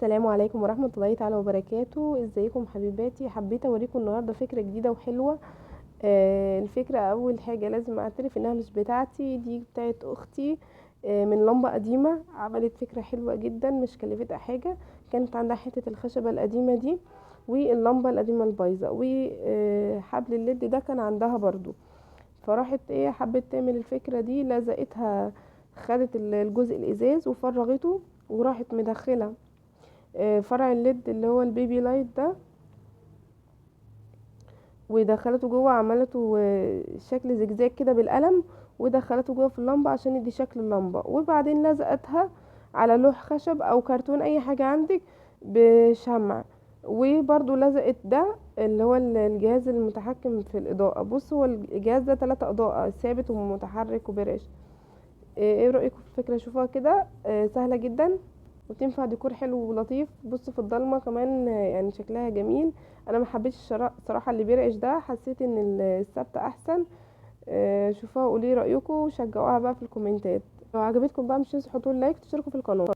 السلام عليكم ورحمة الله تعالى وبركاته. ازيكم حبيباتي؟ حبيت اوريكم النهاردة فكرة جديدة وحلوة. الفكرة اول حاجة لازم اعترف انها مش بتاعتي، دي بتاعت اختي. من لمبة قديمة عملت فكرة حلوة جدا، مش كلفتها حاجة. كانت عندها حتة الخشبة القديمة دي واللمبة القديمة البايظة وحبل ال LED ده كان عندها برضو، فراحت حبت تعمل الفكرة دي، لزقتها، خدت الجزء الازاز وفرغته وراحت مدخلة فرع ال LED اللي هو ال baby light ده ودخلته جوه، عملته شكل زجزاج كده بالقلم ودخلته جوه في اللمبة عشان يدي شكل اللمبة، وبعدين لزقتها على لوح خشب او كرتون اي حاجة عندك بشمع، وبرضو لزقت ده اللي هو الجهاز المتحكم في الاضاءة. بصوا هو الجهاز ده 3 اضاءة، ثابت ومتحرك وبرش. ايه رأيكم في الفكرة؟ شوفوها كده، سهلة جدا وتنفع ديكور حلو ولطيف. بصوا في الضلمة كمان، شكلها جميل. انا ما حبيتش صراحة اللي بيرعش ده، حسيت ان الثابتة احسن. شوفوها وقولي رايكم وشجعوها بقى في الكومنتات. لو عجبتكم بقى مش تنسوا تحطوا like وتشتركوا في القناة.